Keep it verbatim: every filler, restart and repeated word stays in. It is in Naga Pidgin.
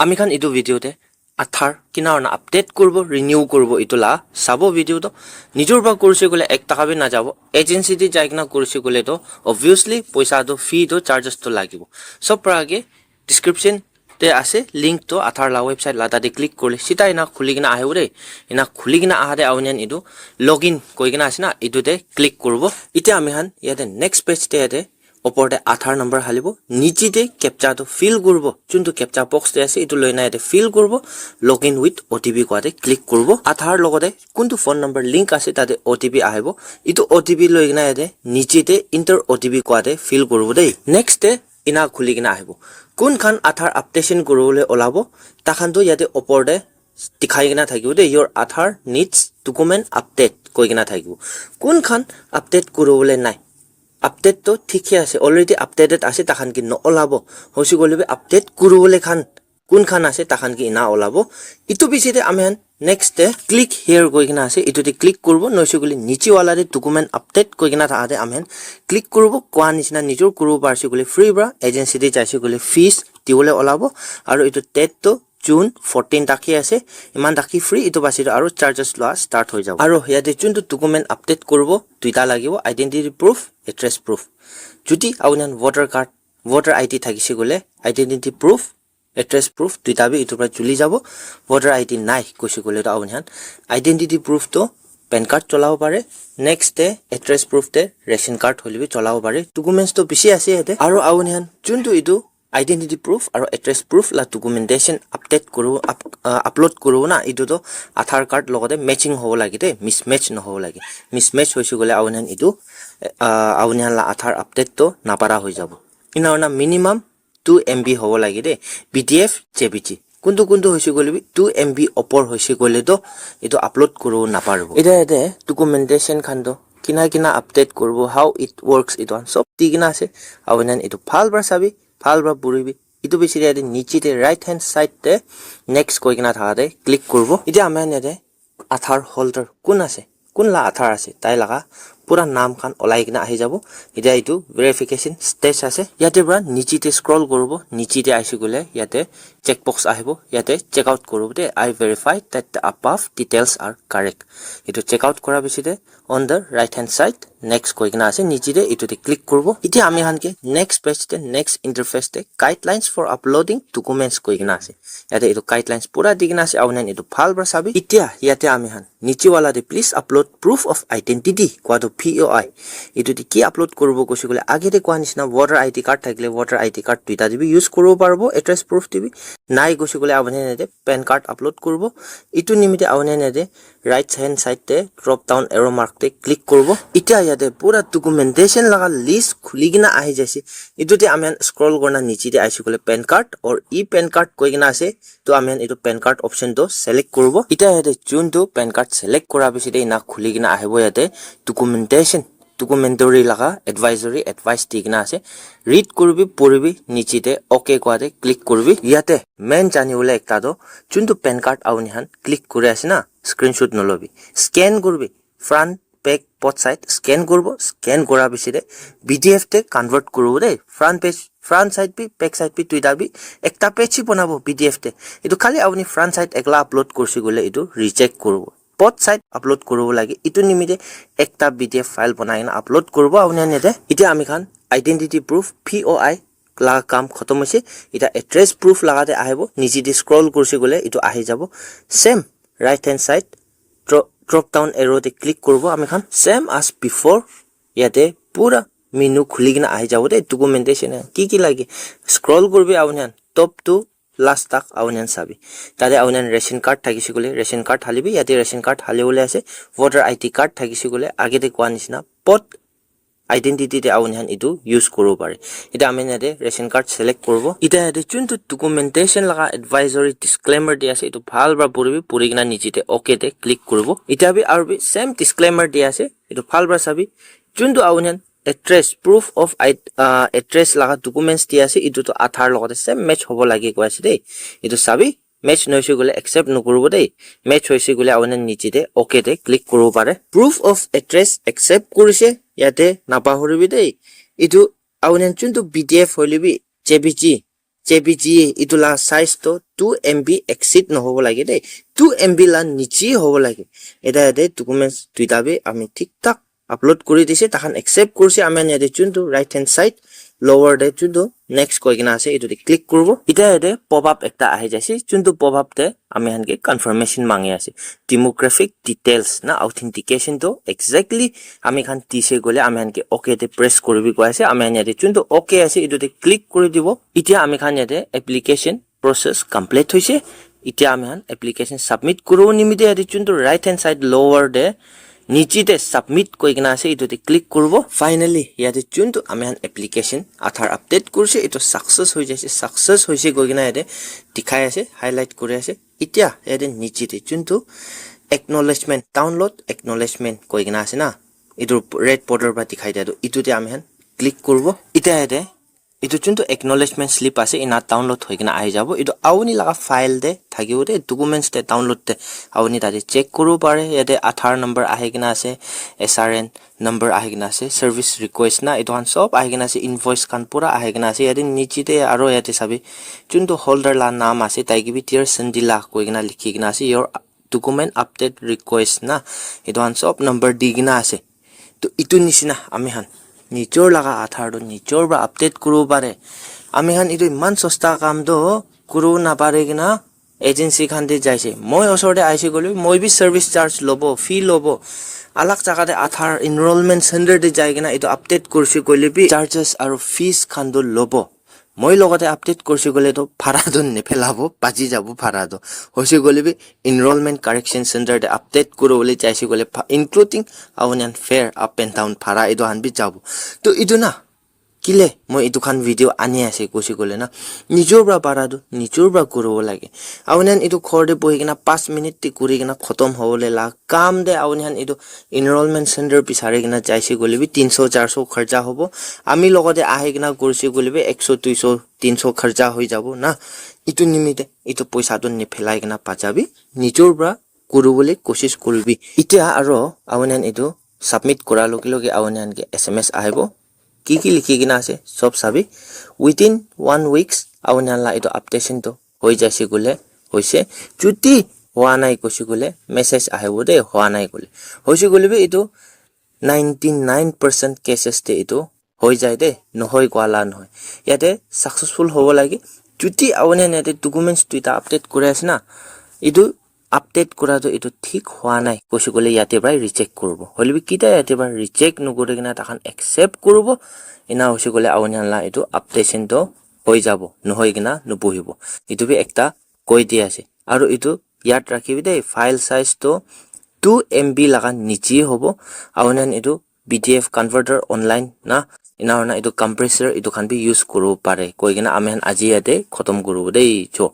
Ami khan etu video te Aadhaar kina hoi na update kuribo, renew kuribo, etu la sabo video to. Nijor para kurise koile ek taka bi najabo. Agency te jai kena kurise koile to obviously poisa to, fee to, charges to lagibo. Sob para age description te ase link to, Aadhaar la website la, tate click kurile sida ena khuli kena ahibo de. Ena khuli kena ahate apuni khan etu login koi kena ase na, etu te click kuribo. Itya ami khan yate next page te yate opor te Aadhaar number halibo, niche te captcha to fill kuribo, juntu captcha box te ase, etu loi kena yate fill kuribo, login with O T P kowa te click kuribo. Aadhaar logote kuntu phone number link ase, tate O T P ahibo, etu O T P loi kena yate niche te enter O T P kowa te fill kuribo de. Next te ena khuli kena ahibo. Kun khan Aadhaar updation kuribole olabo, takhan to yate opor te dikhai kena thakibo de, "Your Aadhaar needs document update," koi kena thakibo. Kun khan update kuribole nai? Update to thik he ase, already updated ase, takhan ke no olabo. Hoise koile bi update kuribole khan, kun khan ase, takhan ke ena olabo. Etu piche te ami khan next te click here koi kena ase, etu te click kuribo, noise koile niche wala te document update koi kena thaka te ami khan click kuribo. Kowa nishina nijor kuribo parise koile free para, agency te jaise koile fees dibole olabo. Aru etu date to June fourteen tak he ase, iman tak he free, etu piche te aru charges loa start hoi jabo. Aru yate juntu document update kuribo, duita lagibo, identity proof, address proof. Jodi apuni khan voter card, voter I D thakise koile, identity proof, address proof duita bi etu para chuli jabo. Voter I D nai koise koile to apuni khan identity proof to pan card cholabo pare, next te address proof te ration card hoile bi cholabo pare. Documents to bishi ase yate. Aru apuni khan juntu etu identity proof aru address proof la documentation update kuribo, up-, uh, upload kuribo na, etu to Aadhaar card logote matching hobo lage de, mismatch nohobo lage. Mismatch hoise koile apuni khan etu, uh, apuni khan la Aadhaar update to napara hoi jabo. Ena hoina minimum two M B hobo lage de, P D F, J P G. Kuntu kuntu hoise koile bi two M B opor hoise koile to etu upload kuribo naparibo. Itya yate documentation khan to kina kina update kuribo, how it works, etu khan sob di kena ase. Apuni khan etu bhal para sabi, bhal para puribi. Etu piche te yate niche te right hand side te next koi kena thaka te click kuribo. Itya ami khan yate Aadhaar holder kun ase, kun la Aadhaar ase, tai laga pura naam khan olai kena ahi jabo. Itya etu verification stage ase. Yate para niche te scroll kuribo, niche te ahise koile yate checkbox ahibo, yate check out kuribo de, "I verify that the above details are correct." Etu check out kora piche te on the right hand side next koi kena ase, niche te etu te click kuribo. Itya ami khan ke next page te, next interface te guidelines for uploading documents koi kena ase. Yate etu guidelines pura di kena ase, apuni khan etu bhal para sabi. Itya yate ami khan niche wala te "Please upload proof of identity" kowa to P O I. Etu te ki upload kuribo koise koile age te kowa nishina voter I D card thakile voter I D card duita te bi use kuribo paribo, address proof te bi. Nai koise koile apuni khan yate pan card upload kuribo. Etu nimite apuni khan yate right hand side te drop down arrow mark te click kuribo. Itya yate pura documentation laga list khuli kena ahi jaise. Etu te ami khan scroll kurina niche te ahise koile pan card or e-pan card koi kena ase. To ami khan etu pan card option to select kuribo. Itya yate juntu pan card select kora piche te ena khuli kena ahibo, yate documentation, documentary laga advisory advice di kena ase. Read kuribi, puribi, niche te okay kowa te click kuribi. Yate main jani bole ekta to, juntu pan card apuni khan click kuri ase na, screenshot nolobi, scan kuribi, front, back, both side scan kuribo. Scan kora piche te P D F te convert kuribo de. Front page, front side bi, back side bi, duita bi ekta page hi banabo P D F te. Etu khali apuni front side ekla upload kurise koile etu reject kuribo. Both side upload kuribo lage. Etu nimite ekta P D F file banai kena upload kuribo apuni khan yate. Itya ami khan identity proof, P O I, laga kam khotom hoise. Itya address proof laga te ahibo, niche te scroll kurise koile etu ahi jabo. Same right hand side dro-, drop down arrow te click kuribo ami khan. Same as before, yate pura menu khuli kena ahi jabo de, documentation ki ki lage scroll kuribi apuni khan top to last tak apuni khan sabi. Tate apuni khan ration card thakise koile ration card halibi, yate ration card hali bole ase, voter I D card thakise koile age te kowa nishina both identity te apuni khan etu use kuribo pare. Itya ami khan yate ration card select kuribo. Itya yate juntu documentation laga advisory disclaimer di ase, etu bhal para puribi, puri kena niche te okay te click kuribo. Itya bi aru bi same disclaimer di ase, etu bhal para sabi. Juntu apuni khan address, proof of id-, ah, address laga documents di ase, etu to Aadhaar logote same match hobo lage koi ase de. Etu sabi, match noise koile accept nokuribo de. Match hoise koile apuni khan niche te okay te click kuribo pare. Proof of address accept kurise, yate napahoribi de. Etu apuni khan juntu P D F hoile bi, J P G, J P G etu la size to two M B exceed nohobo lage de, two M B la niche hobo lage. Eta yate documents duita bi ami thik thak upload kuri dise, takhan accept kurise. Ami khan yate chuntu right hand side lower te chuntu next koi kena ase, etu te click kuribo. Eta yate pop up ekta ahi jaise, chuntu pop up te ami khan ke confirmation mangi ase, demographic details na authentication to exactly ami khan dise koile ami khan ke okay te press kuribi koi ase. Ami khan yate chuntu okay ase, etu te click kuri dibo. Etia ami khan yate application process complete hoise. Etia ami khan application submit kuribo nimite yate chuntu right hand side lower te niche te submit koi kena ase, etu te click kuribo. Finally yate chuntu ami khan application Aadhaar update kurise, etu success hoi jaise, success hoise koi kena yate dikhai ase, highlight kuri ase. Etia yate niche te chuntu acknowledgement, download acknowledgement koi kena ase na, etu red border para dikhai dia tu, etu te ami khan click kuribo. Etia yate etu chuntu acknowledgement slip ase, ena download hoi kena ahi jabo. Etu auni laga file te thakibo de, documents te download te auni tate check kuribo pare. Yate Aadhaar number ahi kena ase, S R N number ahi kena ase, service request na, etu khan sob ahi kena ase, invoice khan pura ahi kena ase. Yate niche te aro yate sabi, chuntu holder la naam ase, tai ke bi Dear Sandila koi kena likhi kena ase, your document update request na, etu khan sob number di kena ase. To etu nishina ami khan nijor laga Aadhaar to nijor para update kuribo pare. Ami khan etu iman sosta kam to kuribo napare kena agency khan te jaise. Moi osor te aise koile moi bi service charge lobo, fee lobo. Alag jaga te Aadhaar enrollment center te jai kena etu update kurise koile bi charges aro fees khan to lobo. Moi logote update kurise koile to bhara to nephelabo, baji jabo bhara to. Hoise koile bi enrollment correction center te update kuribole jaise koile pha-, including auni khan fare up and down bhara etu khan bi jabo. To etu na, kile moi etu khan video ani ase kuise koile na, nijor para para tu nijor para kuribo lage. Auni khan etu ghor te bohi kena panch minute te kuri kena khotom hobole la kam te auni khan etu enrollment center bisari kena jaise koile bi tinso charso kharcha hobo. Ami logote ahi kena kurise koile bi ekso duiso tinso kharcha hoi jabo na. Etu nimite etu poisa tu niphelai kena bacha bi nijor para kuribole koshish kuribi. Etia aro auni khan etu submit kura loge loge auni khan ke S M S ahibo. Ki ki likhi kena ase sob sabi. Within one weeks auni khan la etu updation tu hoi jaise koile hoise. Jodi hua nai koise koile message ahibo de, hua nai koile. Hoise koile bi etu ninety nine percent cases te etu hoi jai de, nohoi koa la nohoi. Yate successful hobo lage. Jodi auni khan yate documents duita update kuri ase na, etu update kura tu etu thik hua nai koise koile yate para reject kuribo. Hoile bi kita yate para reject nokuri kena takhan accept kuribo. Ena hoise koile auni khan la etu updation to hoi jabo, nohoi kena nobohibo. Etu bi ekta koi di ase. Aru etu yad rakhibi de, file size to two M B laga niche hobo. Auni khan etu P D F converter online na, ena hoina etu compressor etu khan bi use kuribo pare. Koi kena ami khan aji yate khotom kuribo de, cho.